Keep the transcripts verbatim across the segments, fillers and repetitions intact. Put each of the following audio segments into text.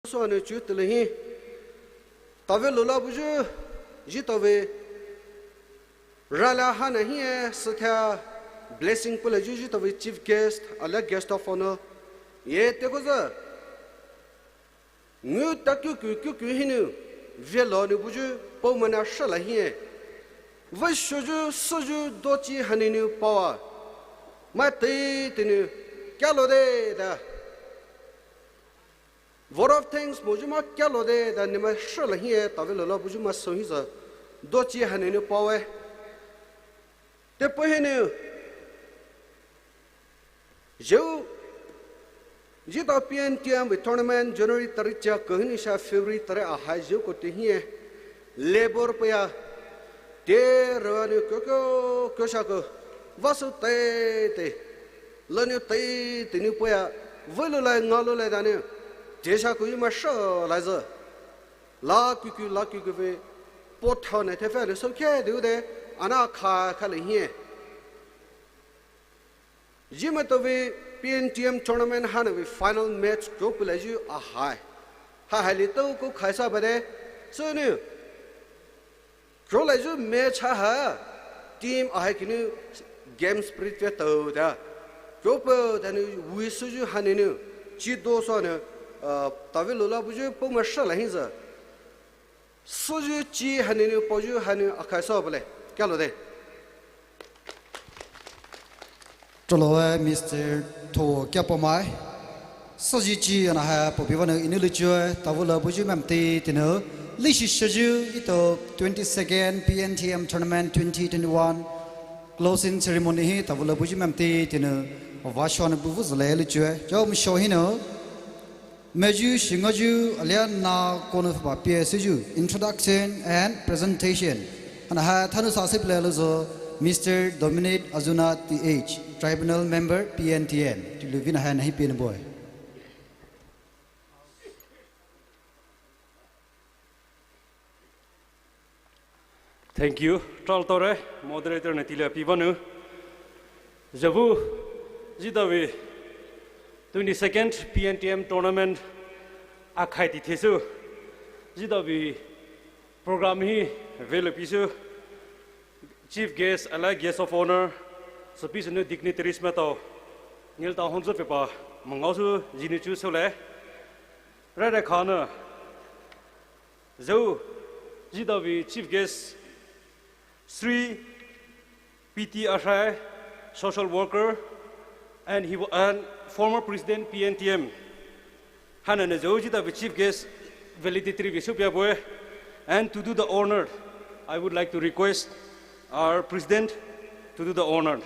süa nou chu tele hi. Taveloulai buyu, zhi tave rala hana hi e, süthai blessing pula zhi zhi tave chief guest, ala guest of honour. Ye te koza. Ngu ta kuku kuku hinou, velo nou buyu, pau mana shala hi e. Vei shoyu, soyu, dochi hanou nou pawa. Ma te te nou, kalo de da. Vote of thanks moyu ma kalo de da ne ma shala hi e, taveloulai buyu ma so hi za. Dochi hanou nou pawa. Te po hinou. Zhou, zhi ta P N T M vei tournament January tari cha ko hinou sha February tari ahai zhou ko te hi e. Labour paya. Te rawa nou ko ko ko sha ko. Vasu te te. La nou te te nou paya. Vei loulai nga loulai da nou. Te sha ko yi ma shalai za. La kuku la kuku vei. Pot ha ne te fa le so ke du de. Ana kha kha le hi e. Zhi ma tave P N T M tournament hana vei final match ko pula zhi ahai. Ha ha le to ko khaisa ba de. So nou. Ko la zhi match ha ha. Team ahai kinou game spirit ve to da. Ko po da nou wi su zhi hanou nou. Chi do so nou. Uh, taveloulai buyu pau ma shala hi za. Soyu chi hanou nou poyu hanou akhai so bale. Kalo de. Tolo e Mister Tho Kyapomai. Soyu chi ana ha pobi vano inu luchu e taveloulai buyu mam te tino. Lishi shoyu ito twenty-second P N T M tournament twenty twenty-one closing ceremony hi taveloulai buyu mam te tino. Vashon buvu zale luchu e. Jo misho hino. Meju shingoju aliana konu papa P S U introduction and presentation. Ana ha thanu sasip le luzo Mister Dominic Azuna T H, Tribunal Member P N T M. Tilu vina ha nahi pin boy. Thank you. Tral tore, moderator ne tilia pi vanu. Javu, zhi tave twenty-second P N T M tournament akhai ti thesu. Zhi tave program hi vele pisu. Chief guest, ala guest of honour, sapi sunu dignitaries matau. Ngil ta honzo pepa, mangau su zinu chu sole. Rere khana. Zhou, zhi tave chief guest, Sri P T Ashai, social worker, and he wa-, and former president P N T M. Hanane zhou zhi tave chief guest, valedictory vei supia boy, and to do the honour, I would like to request our president to do the honour.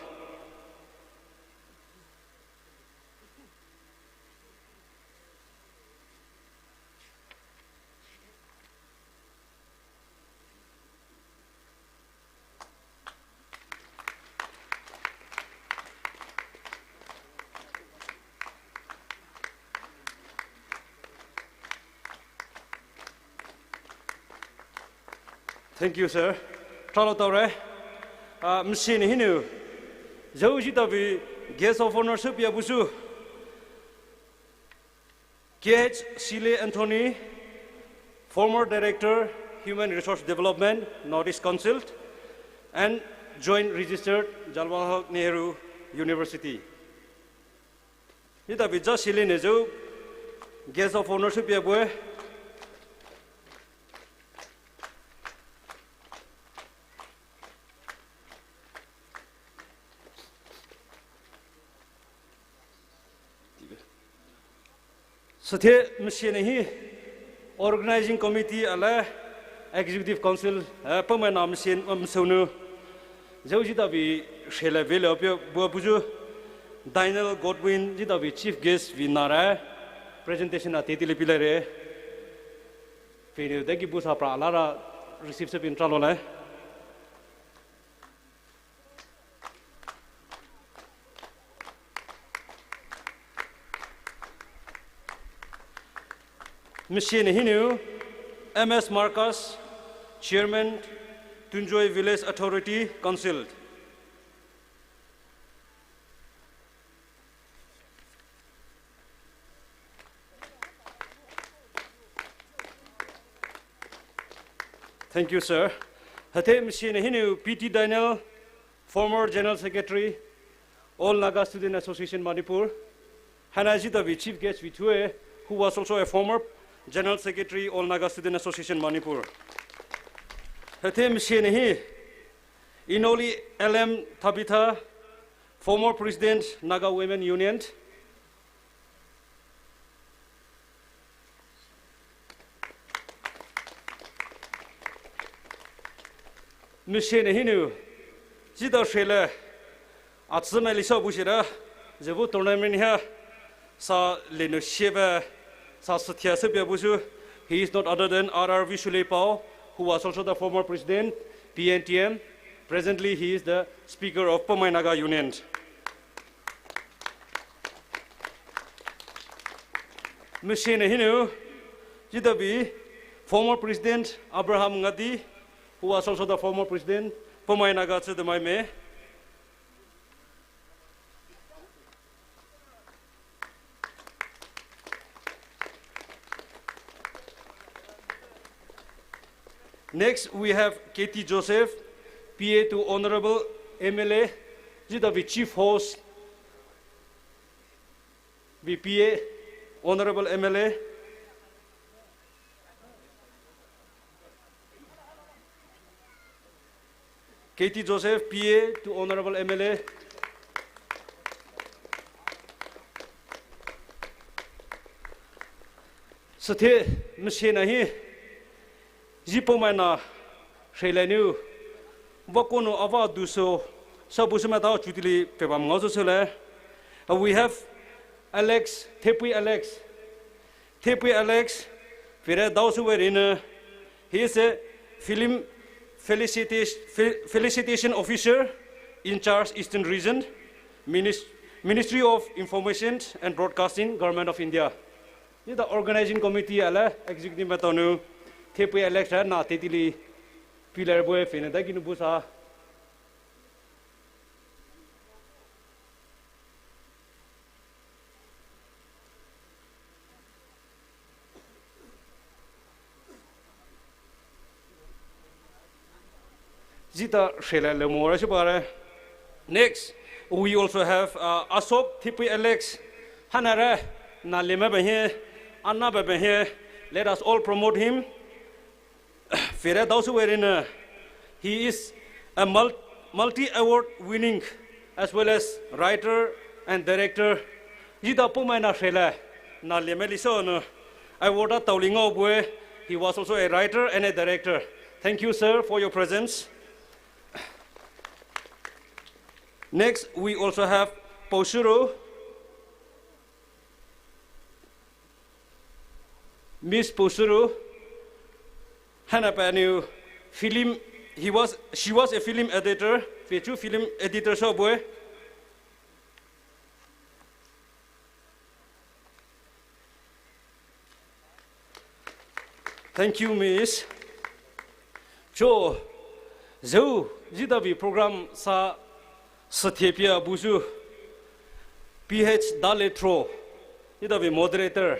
Thank you, sir. Tralo taure. Ah, machine hinu. Zhou zhi tave guest of honour supia busu. K H Sile Anthony, former Director, Human Resource Development, North East Council, and Joint Registered, Jawaharlal Nehru University. Zhi tave ja Sile ne zhou guest of honour supia boy. Sothe machine hi organizing committee ala executive council, eh, pamana machine, um, sonu. Zhou zhi tave shele vele opio bua buju. Daniel Godwin zhi tave chief guest vei nara presentation a teti le pilare. Fini dagi busa pra alara receive se pin tralo le. Machine hinu, M S Marcus, Chairman, Tunjoy Village Authority Council. Thank you, sir. Hate machine hinou P T Daniel, former General Secretary, All Naga Student Association Manipur. Haina zhitabi Chief Guest vei tue, who was also a former General Secretary, All Naga Student Association Manipur. Hate machine hi Inoli L M Tabitha, former President, Naga Women Union. Machine hinou zhita shele atsü mai lisa bushira, zhibü tournament ha sa lenu shebe, sa süthia sübia busu. He is not other than R R Vishuleipao, who was also the former president, P N T M. Presently, he is the speaker of Poumai Naga Union. Machine hinou zhitabi former president Abraham Ngadi, who was also the former president, Poumai Naga Tsüdamai Me. Next, we have Katie Joseph, P A to Honorable M L A, zhitabi Chief Host, V P A, Honorable M L A. Katie Joseph, P A to Honorable M L A. Süthe machine hi zhi Poumai na shele nou vakonou ava duso sa busu mata chutili pebam ngao so sele. Uh, we have Alex, Thepui Alex. Thepui Alex, Fire Daosu Werina. He is a film felicitation, fe- felicitation officer in charge Eastern Region, Minis- Ministry of Information and Broadcasting, Government of India. Ni the organizing committee ala executive matanou Thepui Alex ha na tetili pillar boy fene da ginu busa. Zhita shele le more shi bare. Next, we also have uh, Asop Thepui Alex. Hanare na lema behe, ana behe. Let us all promote him. Fire Daosu Werina, he is a mul- multi-award winning as well as writer and director. Zhita Poumai na shele na lema liso no award a taoli ngao bue. He was also a writer and a director. Thank you, sir, for your presence. Next, we also have Pausuro. Miss Pausuro, hana panu film, he was, she was a film editor, feature film editor so boy. Thank you, Miss. Cho, zeu, zhitabi program sa, sa thepia busu, P H Daletro, zhitabi moderator.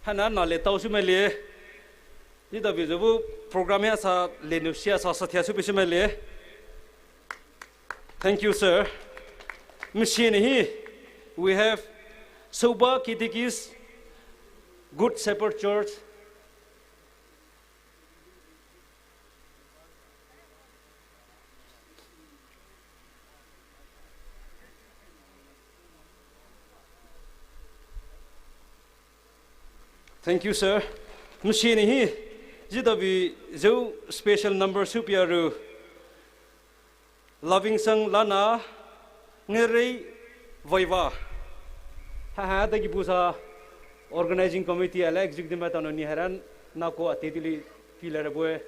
Hana na le tao sumele. Zhitabi zeu program ya sa le nusia sa sa thia supi sumele. Thank you, sir. Machine hi, we have Soba Kitikis, Good Shepherd Church. Thank you, sir. Machine hi, zhitabi zeu special number supia ru. Loving Sang Lana, Ngerei Vaiva. Ha ha, thank you, busa. Organizing committee, ala executive matanou ni haran, nako atetili pillar boy.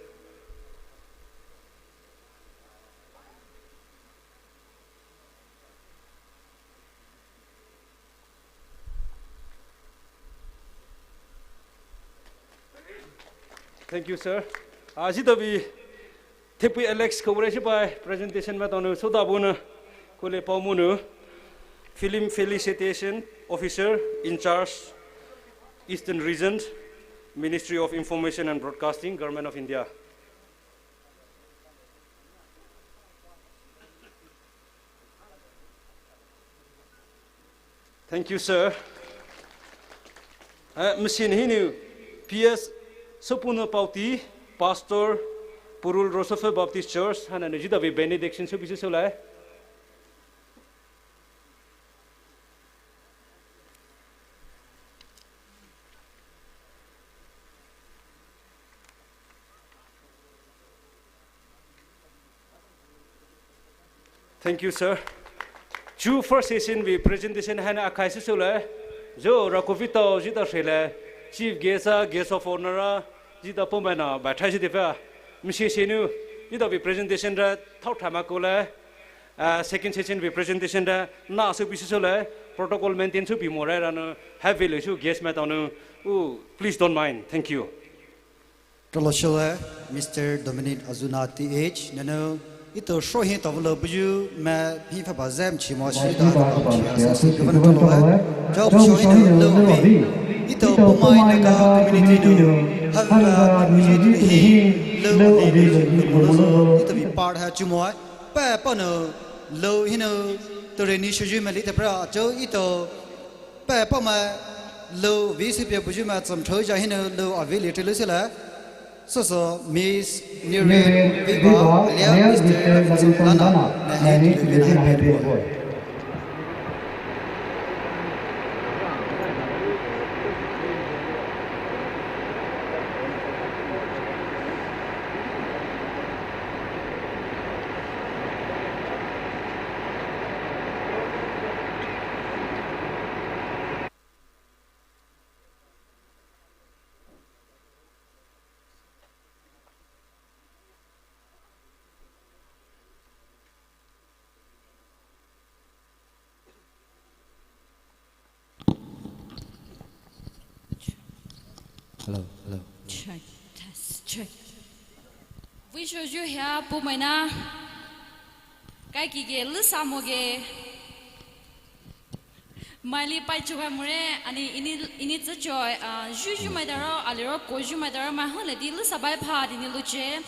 Thank you, sir. Zhitabi Thepui Alex kobure shibai presentation matanou soda bunu kule paomunu film felicitation officer in charge Eastern Region, Ministry of Information and Broadcasting, Government of India. Thank you, sir. Eh, mashi hinou P S Sopunou Paoti, Pastor, Purul Rosofii Baptist Church, hainanao zhitaovei benediction soupeisoulai. Thank you, sir. Chu first session vei presentation haina akhai seisoulai. Zho rakovitao zhitao shelai. Chief guest ah, guest of honour ah, zhitao pomaina baithai shi deiphao. Mashi session nou zhitaovei presentation ra thao thama koulai. Ah, second session vei presentation ra na soupei seisoulai. Protocol maintain soupei more rano. Haveilou sou guest maitaonou. Oh, please don't mind. Thank you. Talo shole, Mister Dominic Azuna T H, nanou, ito shohi tavalo buyu, me, hi fa ba zem chi mo shi da ba chi a sa si governor talo, eh. Jao shohi no lo bi. Ito Poumai Naga community no, ha ba buyu hi, lo bi lo, ito bi part ha chu mo, eh. Pa pa no, lo hino, to reni shuju me li te pra, jo ito, Pa pa ma lo vei sipia buyu ma tsam thoi ja hino lo avei le telu sela. So so Miss Nire Viva, alia Mister Lana, na hei telu na hei boy. Hello, hello. Check, test, check. Vei shoyu hia Poumai na. Kai ki ge lu sa mo ge. Maili pai chuka more, ani ini, ini tsa choi, ah, juju mai daro, aliro ko ju mai daro, mai hon le di lu sa bai pha di ni lu che.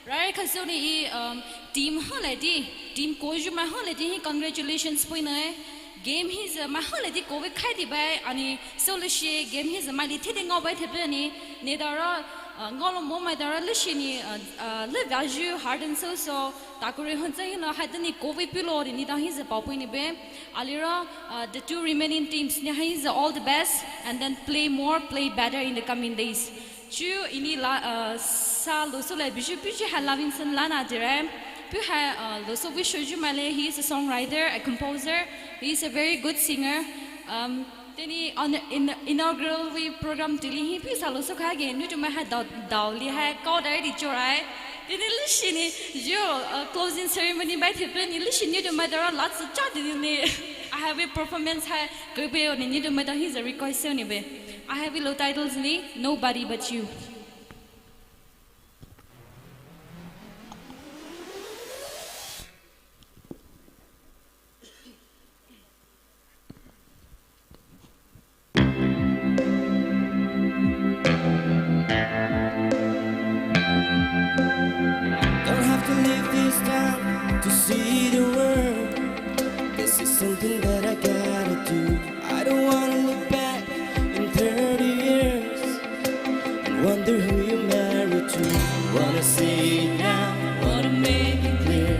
Rai khaso ni i, um, team hon le di, team ko ju mai hon le di hi congratulations pui ne. Game hi ze mai hon le di ko vei khai di bai, ani so le shi game hi ze maili the de ngao bai the pe ni, ne daro, ah, ngao lo mo mai daro le shi ni, ah, ah, le va ju heart and soul so, takuri hon tsa hi lo hai de ni ko vei pi lo di ni dang hi ze pao pui ni be. Aliro, uh, the two remaining teams, ni hai is all the best, and then play more, play better in the coming days. Chu ini la, uh, sa lo so le biju biju ha Lavinson Lana dire. Pu ha, uh, lo so vei shoyu mai le, he is a songwriter, a composer, he is a very good singer. Um, teni on in, inaugural vei program tili hi pu sa lo so kha ge, nu tu mai ha dao, dao li ha, kau dai di chorai. Teni lishi ni, yo, uh, closing ceremony bai the ni lishi ni tu mai daro lots of chat ni. I have a performance hai, kebe ni ni tu mai da hi is a request ni be. I have a lo titles ni, Nobody But You. Don't have to leave this town to see the world. This is something that I gotta do. I don't wanna look back in thirty years and wonder who you married to. Wanna say it now, wanna make it clear.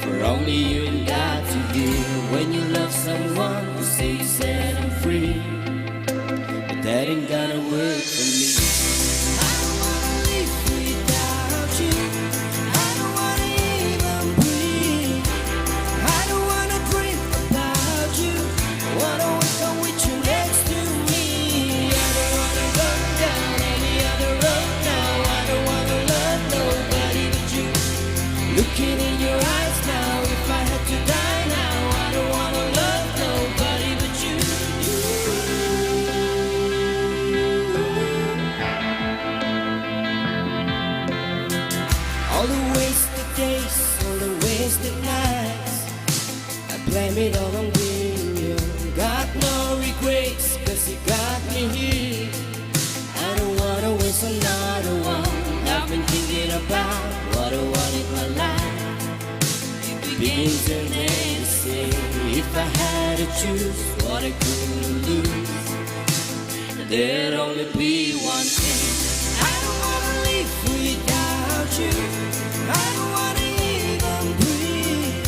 For only you and God to hear. When you love someone, you say you set 'em free. But that ain't gonna work for me. I don't wanna live without you. I don't wanna even breathe. I don't wanna dream about you. I wanna wake up with you next to me. I don't wanna go down any other road now. I don't wanna love nobody but you. Looking in your eyes now, if I had to die now, I don't wanna love nobody but you. If I had to choose what I couldn't lose, there'd only be one thing. I don't wanna live without you. I don't wanna even breathe.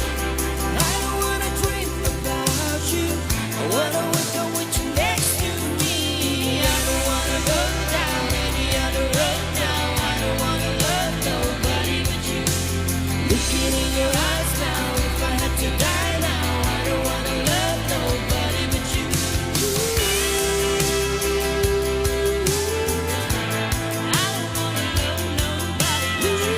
I don't wanna dream about you. I wanna wake up with you next to me. I don't wanna go down any other road now. I don't wanna love nobody but you. Looking in your eyes now, if I had to die now, I don't wanna love nobody but you. I don't wanna love nobody but you.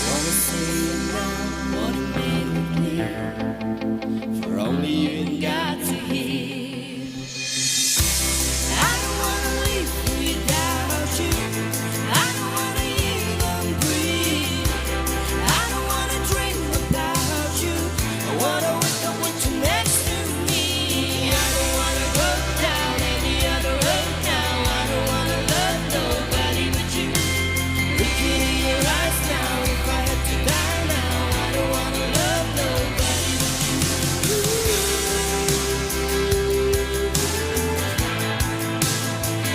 Wanna say it now, wanna make it clear, for only you and God to hear. I don't wanna live without you. I don't wanna even breathe. I don't wanna dream about you. I wanna wake up with you next to me. I don't wanna go down any other road now. I don't wanna love nobody but you. Looking in your eyes now, if I had to die now, I don't wanna love nobody but you.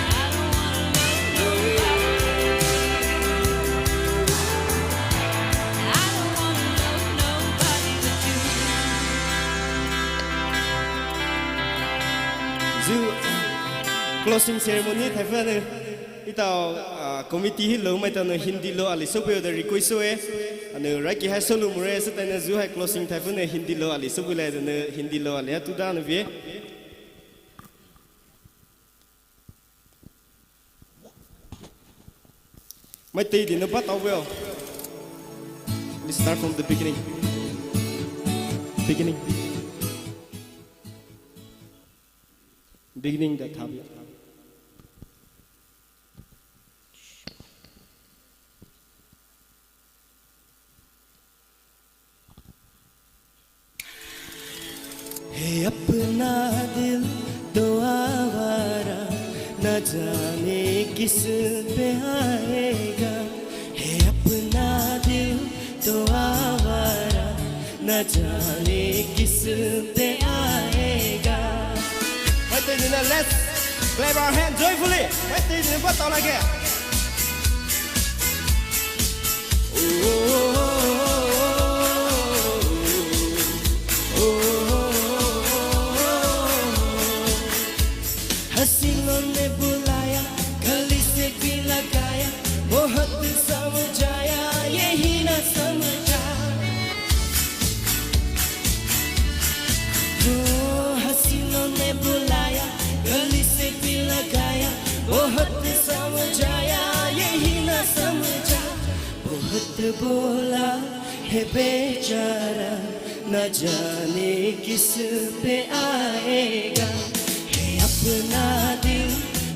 I don't wanna love nobody. I don't wanna love nobody but you. Zhu closing ceremony thaifünou. Etao, ah, committee hi lou maitao nou Hindi lou ali soupeio tea request soue. Ana raiki hai soulou more, süthai nou zhu hai closing thaifünou Hindi lou ali soupeilai tea nou Hindi lou ali ha tuda nou bie. Maitaonou pa taovei. Let's start from the beginning. Beginning. Beginning da thabi. है अपना दिल तो आवारा, न जाने किस पे आएगा। है अपना दिल तो आवारा, न जाने किस पे आएगा। Maitaonou, let's clap our hands joyfully. Maitaonou pa taolakhe. हसीनों ने बुलाया, गली से भी लगाया, बहुत समझाया, यही ना समझा। ओ हसीनों ने बुलाया, गली से भी लगाया, बहुत समझाया, यही ना समझा। बहुत बोला है बेचारा, न जाने किस पे आएगा। है अपना दिल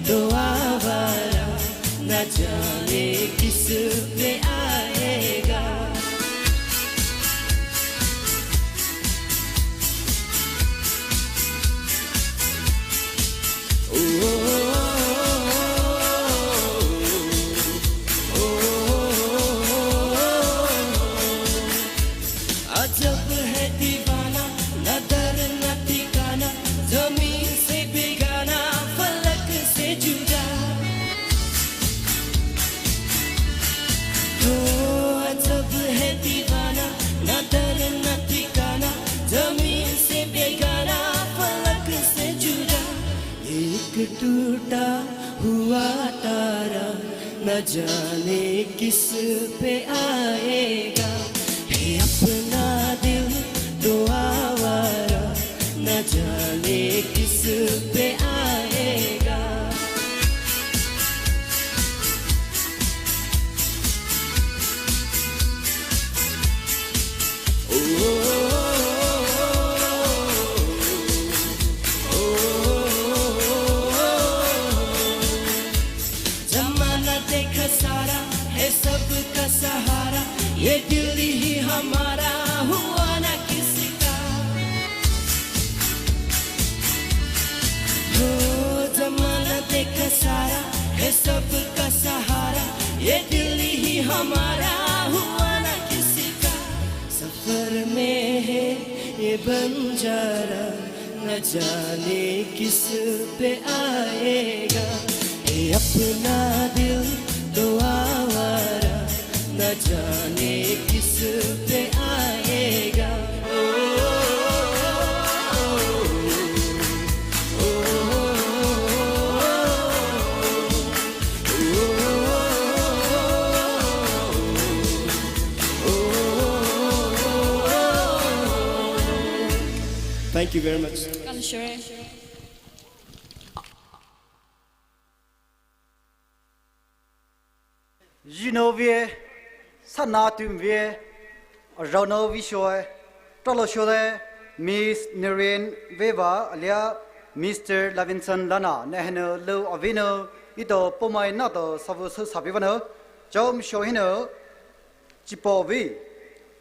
तो आवारा, न जाने किस पे आएगा। अजब है दीवाना, न दर न ठिकाना, ज़मीन से बेगाना, फलक से जुदा। ओ अजब है दीवाना, न दर न ठिकाना, ज़मीन से बेगाना, फलक से जुदा। एक टूटा हुआ तारा, न जाने किस पे आएगा। है अपना दिल तो आवारा, न जाने किस पे आएगा। जमाना देखा सारा, है सबका सहारा, ये दिल ही हमारा, हुआ ना किसी का। हो जमाना देखा सारा, है सबका सहारा, ये दिल ही हमारा। हुआ ना किसी का सफर में है ये बंजारा, न जाने किस पे आएगा ये अपना दिल तो आवारा, न जाने किस पे आएगा। Thank you very much. Zhihnou vei, sahnou tumai vei, azhounou vei shoe, talo shoe, Miss Naren Veva alia Mister Lavinson Lana, nehanou lou aveinou, etao Poumai nahtao savu sou sabi vanou, chom shohinou, chipao vei,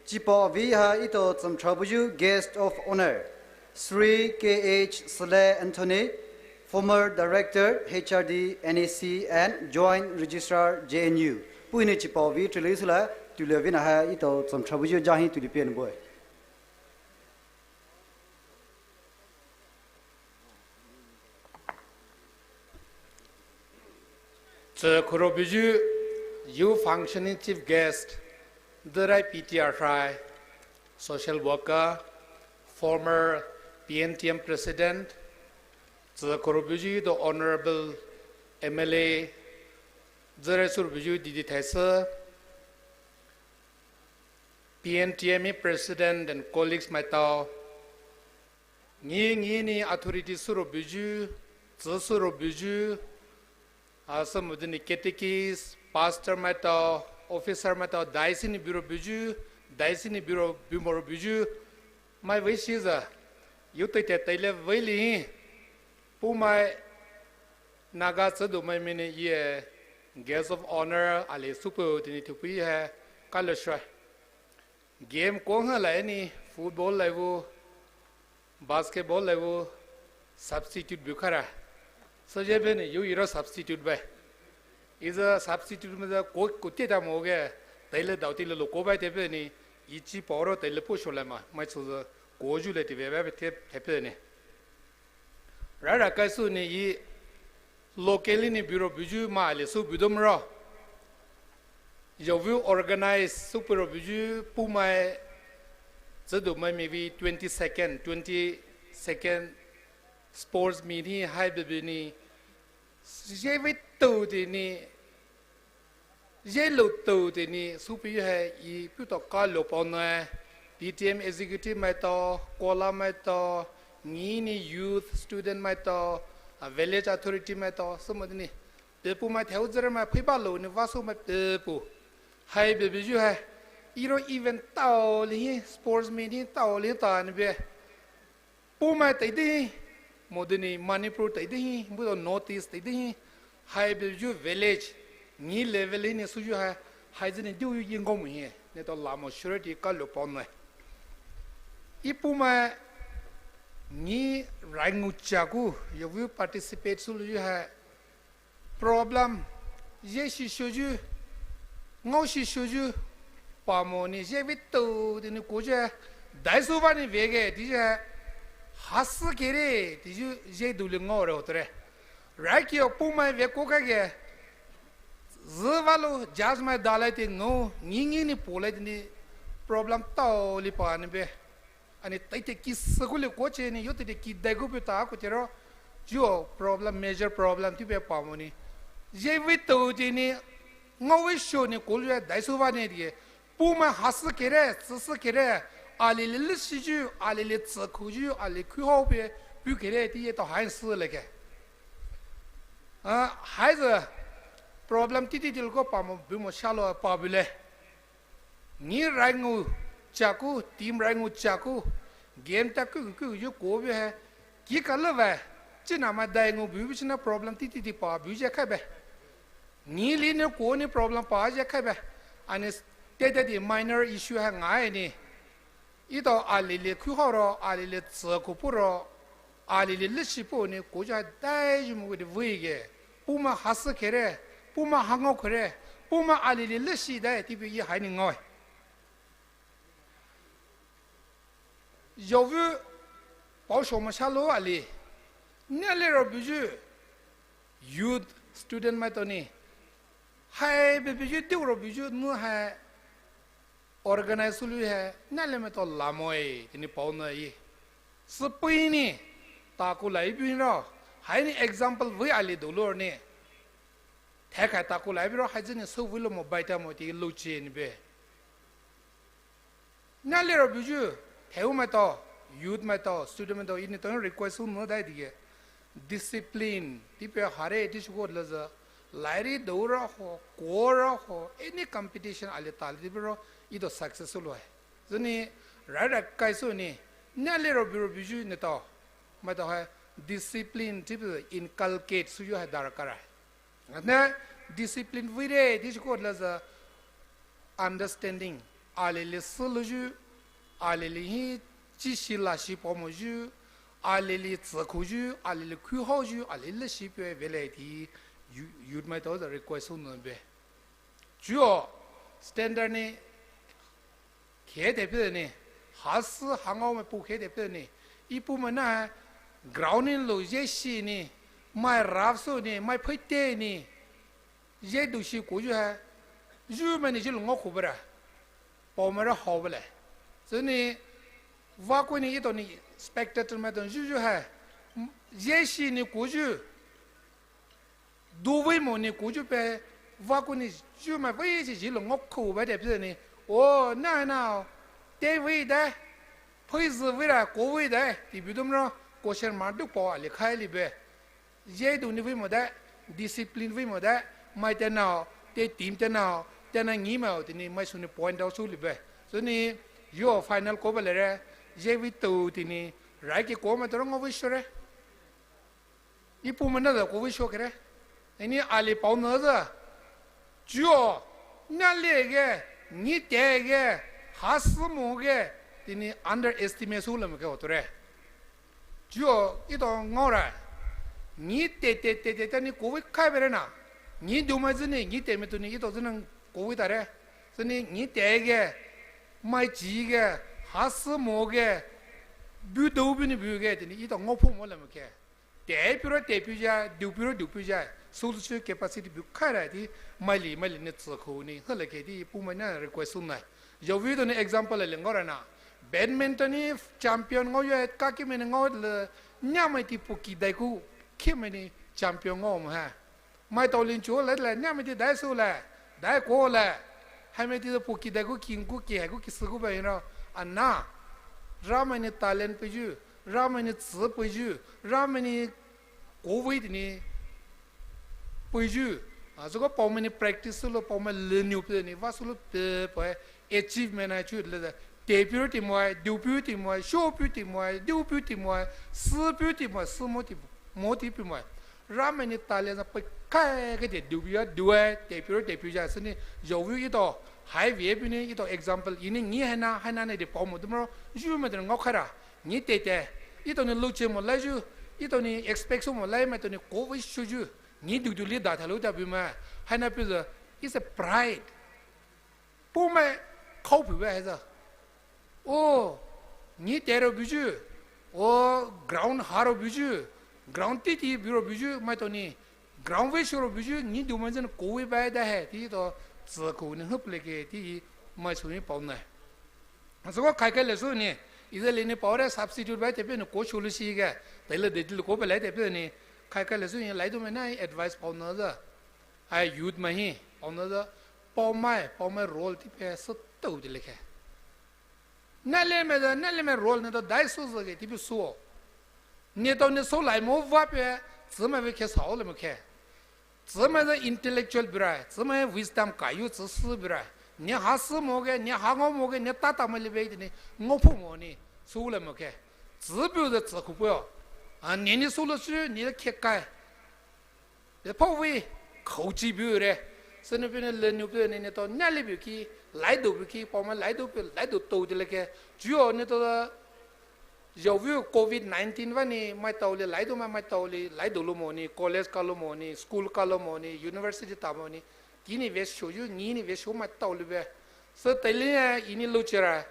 chipao vei ha etao Tsimthrabuyu Guest of Honour, Shri K H Sele Anthony, former Director, H R D, N A C and Joint Registrar, J N U. Puhnou chipao vei tuli sula, tuli vei na ha etao Tsimthrabuyu jahi tuli pian boy. Tsikhurobuyu, youth functioning chief guest, Drai P T R Hrai, social worker, former P N T M president, Tsikhurobuyu the honorable M L A, Drai Surobuyu Didi Thaise, P N T M president and colleagues maitao, ngi ngi ni authority surobuyu, tsi surobuyu, asü mudini catechist, pastor maitao, officer maitao, diocese ni burobuyu, diocese ni buro bumorobuyu, mai vei shiza, yu tei te tei le vei li, Poumai Naga Tsidumai mini ye guest of honour ali supu tini thupi he kalo shwa. Game ko ha lai ni football lai vu, basketball lai vu, substitute bu khara. So je be ni yu iro substitute bai. Iza substitute me da ko ko te da mo ge, tai le dau ti le lo ko bai te be ni, i chi poro tai le po sho lai ma, mai chu za ko ju le ti be be te te be ni. Rara kai su ni i locally ni burobuyu ma le su budom ro. Yovu organize su burobuyu Poumai Tsidumai mi vi twenty second, twenty second sports meet hi hai bebe ni. Je vi tu de ni. Je lo tu de ni supi hai i puto ka lo pon na, P T M executive maitao, kola maitao, ngi ni youth student maitao, a village authority maitao, sumo de ni. Pepu mai theu zere mai phi ba lo ni va su mai pepu. Hai bebe ju hai. Iro event tao li hi, sports meet hi tao li ta ni be. Poumai tai de hi, modeni Manipur tai de hi, budo North East tai de hi, hai bebe ju village, ngi level hi ni su ju hai, hai zini diu yu yingom hi, ne to lamo surety ka lo pon mai. I Poumai ngi rai ngu chaku, yovu participate su lu ju hai, problem, je shishoju, ngao shishoju, pamo ni je vitu tini ko je, dai su va ni vege, ti je, hasi kere, ti ju, je duli ngao re hotre. Rai kio Poumai ve ko kage, zi va lo, judge mai dalai ti ngao, ngi ngi ni polai tini problem tao li pa ni be. Ani tai te ki sükuli ko che ni, yo te te ki dai gu pe ta ko te ro, juo problem, major problem ti pe pa mo ni. Je vitu te ni, ngao vi sho ni ko lu dai su va ni die. Poumai hasi kere, sisi kere, ali le lisi ju, ali le tsi ku ju, ali ku hao pe, pu kere ti ye to hai si le ke. Ah, hai ze problem ti ti ti lo ko pa mo, bu mo sha lo pa bu le. Ngi rai ngu chaku, team rai ngu chaku, game ta ku ku ju ko bi hai. Ki ka le vai, china ma dai ngu bu bu china problem ti ti ti pa bu je kai be. Ngi li ne ko ni problem pa je kai be. Ani te te di minor issue ha ngai ni. Ito ali le ku hao ro, ali le tsi ku pu ro, ali le lisi pu ni ko ja dai ju mu de vui ge. Poumai hasi kere, Poumai hangao kere, Puhmai alili leshi dai tipu ye haini ngaoe. Zhovu paosho masha lo ali. Nale ro buyu youth student maitao ni. Hai be buyu diu ro buyu nu hai organize lu hai nale maitao lamoe tini paona ye. Sipui ni taku lai bu ro. Haini example vei ali dolo ni. Thaikai taku lai bu ro hai zini so vei lo mo baita mo ti lo che ni be. Nale ro buyu, theu maitao, youth maitao, student maitao, ini tao request sou no dai dige. Discipline, tipe hare, ti shuko laza. Lairi dou ra ho, ko ra ho, any competition ali tali tipe ro, ito successful hai. Zini, rai rai kai sou ni, nale ro bu ro buyu ni tao. Maitao hai, discipline, tipe inculcate sou yu hai darkar hai. Ane discipline vire, ti shuko laza understanding. Alili suluyu, alili hi chishi lashi pomoyu, alili tsükhuyu, alili khuhaoyu, alili shi pyo vele ti youth maitao za request sou no be. Chuo standard ni Khe te phi ni, hasi hangao mai pu khe te phi ni, i pu mai na ground in lo ye shi ni, mai raf su ni, mai phe te ni, ye du shi ku yu hai, yu mai ni ji lo ngo ku bra, pao mai ra hao bele. Zini, va ku ni ito ni spectator mai don yu yu hai, ye shi ni ku yu, Du vei mo ni ku ju pe, va ku ni ju mai vei ji ji lo ngo ku ba de phi ni. O, na na, te vei de, phi zi vei ra ko vei de, ti bi dum ro, ko sher ma du po ali khai li be. Je du ni vei mo de, discipline vei mo de, mai te na, te team te na, te na ngi ma ti ni, mai su ni point out su li be. Su ni, yo final ko ba le re, je vei tu ti ni, rai ki ko ma to ro ngo vei shu re. I pu mai na za ko vei sho kere. Ini ali pao na za. Chuo, na le ge, ni te ge, ha si mo ge, ti ni underestimate su le mo ke o to re. Chuo, ito ngao ra. Ni te te te te te ni ko vei kai be re na. Ni du mai zi ni, ni te me tu ni ito zi nang ko vei ta re. Zi ni, ni te ge, mai chi ge, ha si mo ge, bu do bu ni bu ge, ti ni ito ngao pu mo le mo ke. Te piro te pija, du piro du pija, sul su capacity bu khaira ti, mali mali ne tsu khu ni, hala ke ti pu mai na request su na. Yo vi do ne example le ngora na. Badminton ni champion ngo yo ka ki me ne ngo le, nya mai ti pu ki dai ku, ki me ni champion ngo mo ha. Mai to lin chu le le, nya mai ti dai su le, dai ko le. Hai mai ti pu ki dai ku ki ku ki hai ku ki su ku ba yin ro. Ana. Ra mai ni talent pe ju. Ramai ni tsi pui ju, ramai ni kovei tini pui ju. A, zoko paomai ni practice sulo, paomai leniu pe ni, va sulo pe, pe achievement ai chu le, te piu ti moi, diu piu ti moi, sho piu ti moi, diu piu ti moi, si piu ti moi, si mo ti, mo ti piu moi. Ramai ni talent sa pui kai ke te diu piu ya, diu ai, te piu, te piu ja, sini, yo vi ito, hai vi piu ni, ito example, ini ngi hai na, hai na ne de paomai tu mo, ju me de ngau khaira. Ni teitei, ito ni luche mo lai ju, ito ni expect su mo lai mai to ni kovei shu ju, ni dudu li da thalu ta bi mai, hai na pi za, it's a pride. Pu mai khau pi wei hai za. O, ni te ro bi ju, o ground ha ro bi ju, ground ti ti bi ro bi ju, mai to ni, ground vei shu ro bi ju, ni du mai zan kovei bai da hai, ti to, tsi ko ni hup le ke, ti mai su ni pao nai. Soko khai khai le su ni, izali ni pao re substitute bai te pe ni ko shu lu shi ge, te le de ko pe lai te pe ni, khai khai le su ni lai du mai na advice pao na za. Ai youth mai hi, pao na za, paomai, paomai role ti pe sa tau de le ke. Na le mai za, na le mai role ne to dai su za ge, ti pe su. Ne to ne so lai mo va pe, tsi mai ve ke sao le mo ke. Tsi mai za intellectual birai, tsi mai wisdom ka yu tsi si birai. Ni ha si mo ge, ni ha ngo mo ge, ni ta ta mai le be ni, ngo pu mo ni, su le mo ke. Tsi bu za tsi ku pu yo. A, ni ni su lo shi, ni ke kai. Be pao vi, khau chi bu re. Sini pe ni le nu pe ni, ni to, na le bu ki, lai do bu ki, paomai lai do bu, lai do to de le ke. Ju yo ni to, Yo vei covid nineteen va ni, mai tao le lai do mai, mai tao le lai do lo mo ni, college ka lo mo ni, school ka lo mo ni, university ta mo ni, Ini ve shoyu, ngini ve shomai taolive. Sü teile, ini loucherai.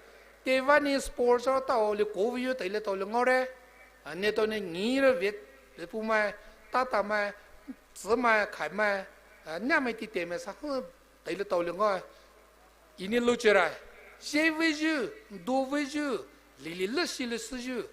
Tevanou sports a taoli kovuyu teile taoli ngaore. A, neletao nou ngire ve, ve pumai, tatamai, tsümai, khaimai, a, nahmai titemai sa, hu, teile taoli ngaoe. Ini loucherai. Zhuveiyu, doveiyu, lili leshileshüyu,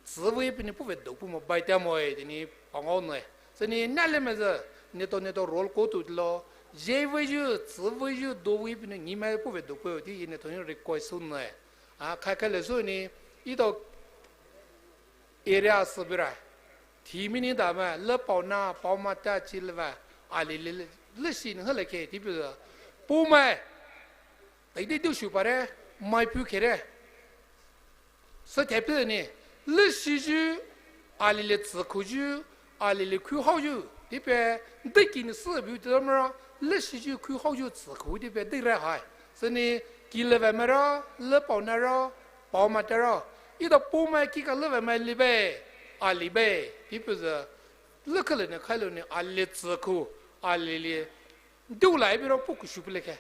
tsüvei peinou puhvei dou pumo baita moe, teanou pangao noue. Sünou nalemai zü, neletao neletao role kotoutilo. Zhuveiyu, tsüveiyu, dovei peinou ngimai puhvei dou koute, neletao nou request sou noue. A, khaikhaile sünou, etao area sübürai. Thimini damai, le paona, paoma ta chi leva, alili, le, leshi nou hele ke, tipuzü. Pumai, teidei dushu pare, mai pu khere. Sü teipü ni, leshiyu, alili tsükhuyu, alili khuhaoyu, tipe, deikini sübü tamara, leshiyu khuhaoyu tsükhu tipe deira hai. Sünou, ki leva mara, le paona ra, paoma ta ra. Etao pumai kika leva mai libe, alibe, tipuzü. Lekele nou khailo nou, alili tsükhu, alili, dulai biro pukushu puleke.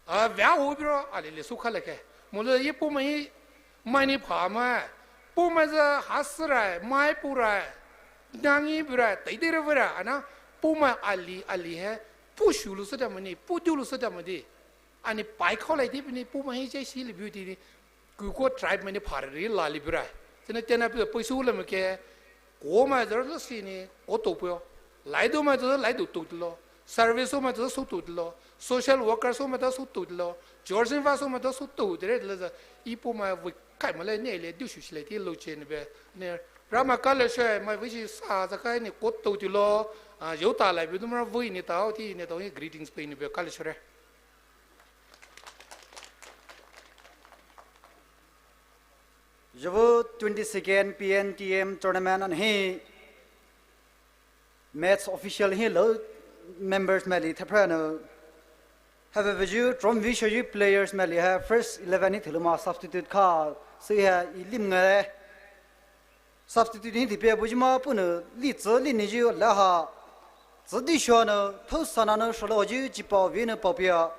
A, vea ho biro alili sükhaleke. Mole ye pumai maini phamai. Pumai zü hasürai, mai purai. Nangi burai, teidei re vera, ana pumai ali, ali he, pushulu sü damani, pudulu sü damadi. Ani pai khaolai di peinou pumai he je shi li beauty ni. Kuko tribe maini phari lali burai. Sünou teanou pei peisu lamake, komai zü leshi ni, kotou puyo. Laidoumai zü laido toutilo. Service soumai zü soutoutilo. Social worker soumai zü soutoutilo. Church in va soumai zü soutou dire lezü. Ipumai vei khaimai le neile dushu shile ti louche nou be. Ne Ramai kale she mai vei shi sa zakai ni kotoutilo. A, yota lai be dumara vei ni tao ti neletao ni greetings pei nou be kale shure. Zhuvu twenty-second P N T M tournament ahi match official hi lou members maili thapra nou. Haveveiyu, tromvei shoyu players maili ha first eleven hi thiluma substitute kha sü ha ilim ngare. Substitute hi tipe bujima punou li tsü li niyu laha. Tsüdi shuanou, thou sananü sholoyu chipao vinü paopia.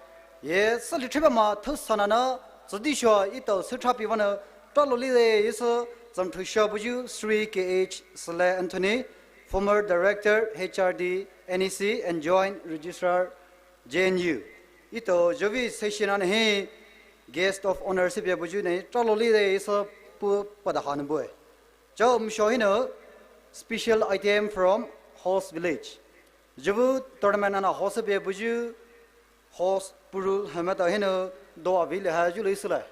Ye, sali tribe ma thou sananü, tsüdi shua etao sütha pivanü, tralo lide yesü, Zam Thusha buyu, Sri K H Sele Anthony, former director, H R D, N E C, and joint registrar, J N U. Etao zhuvei session ahi, guest of honor sipia buyu ne, tralo lide yesü pu padahanü bue. Chao msho hinou, special item from host village. Zhuvu tournament ana host be buyu, host puru hamata hinou, do avili ha ju le sule.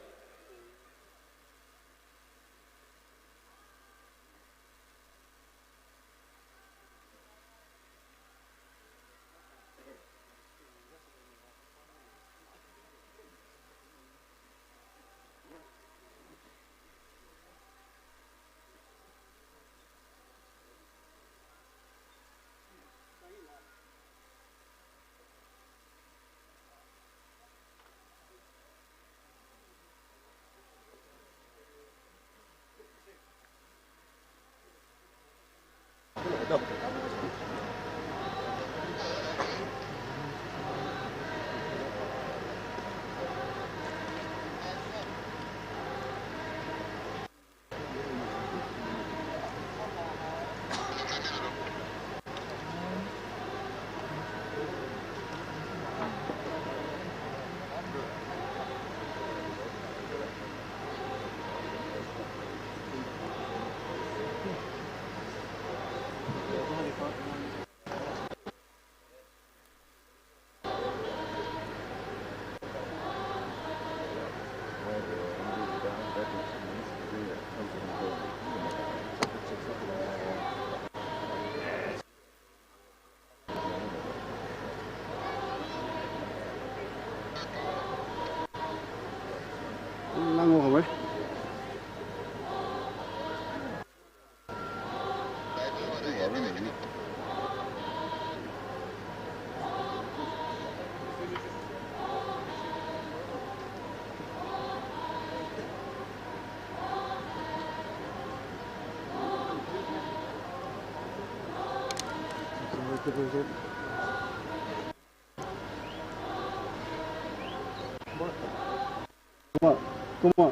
Kuma, kuma.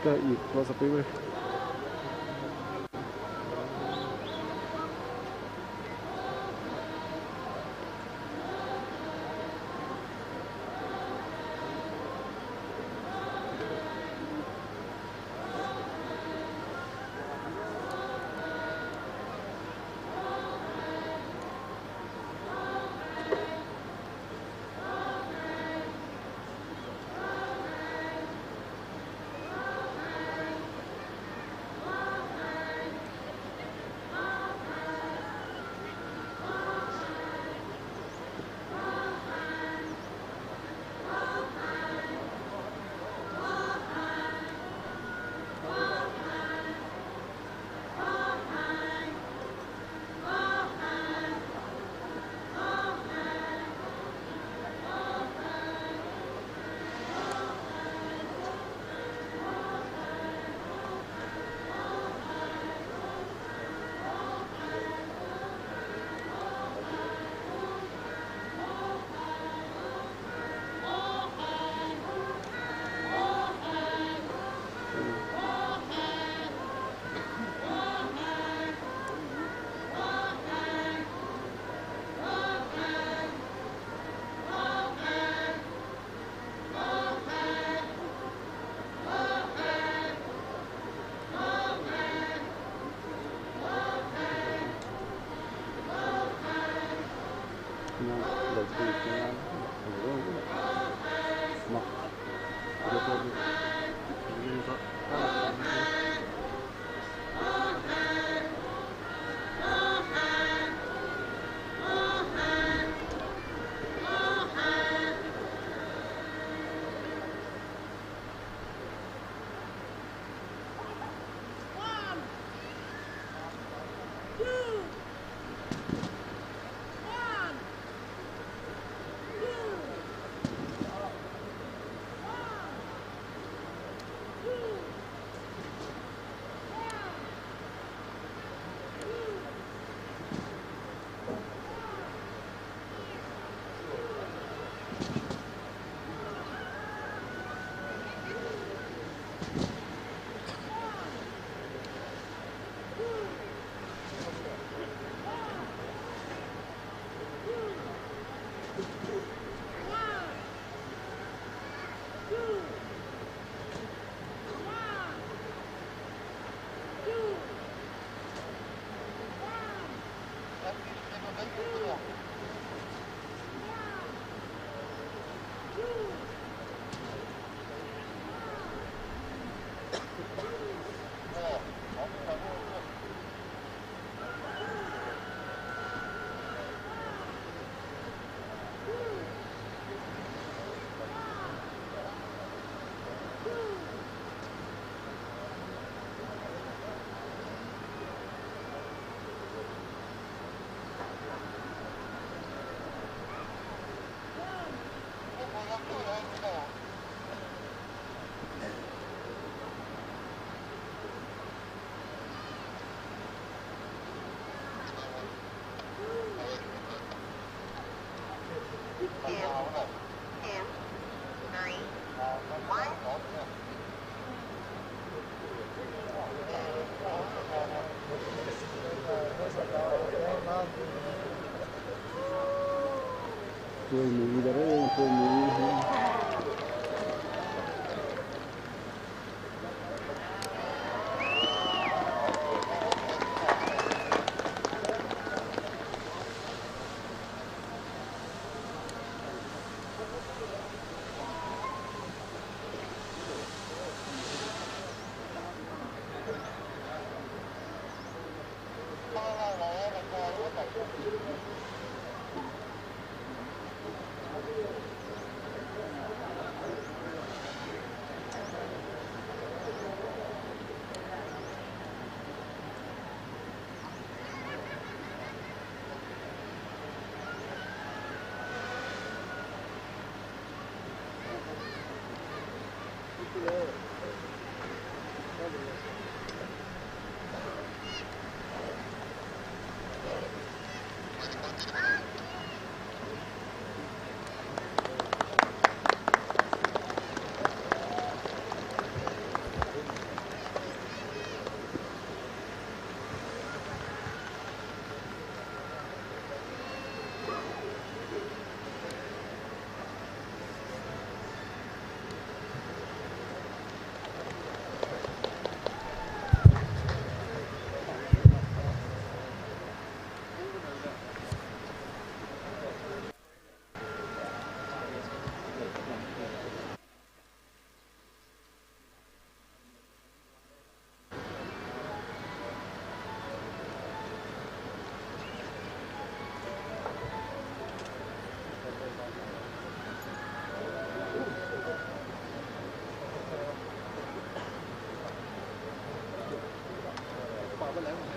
Ka i, cross a paper. Lai mo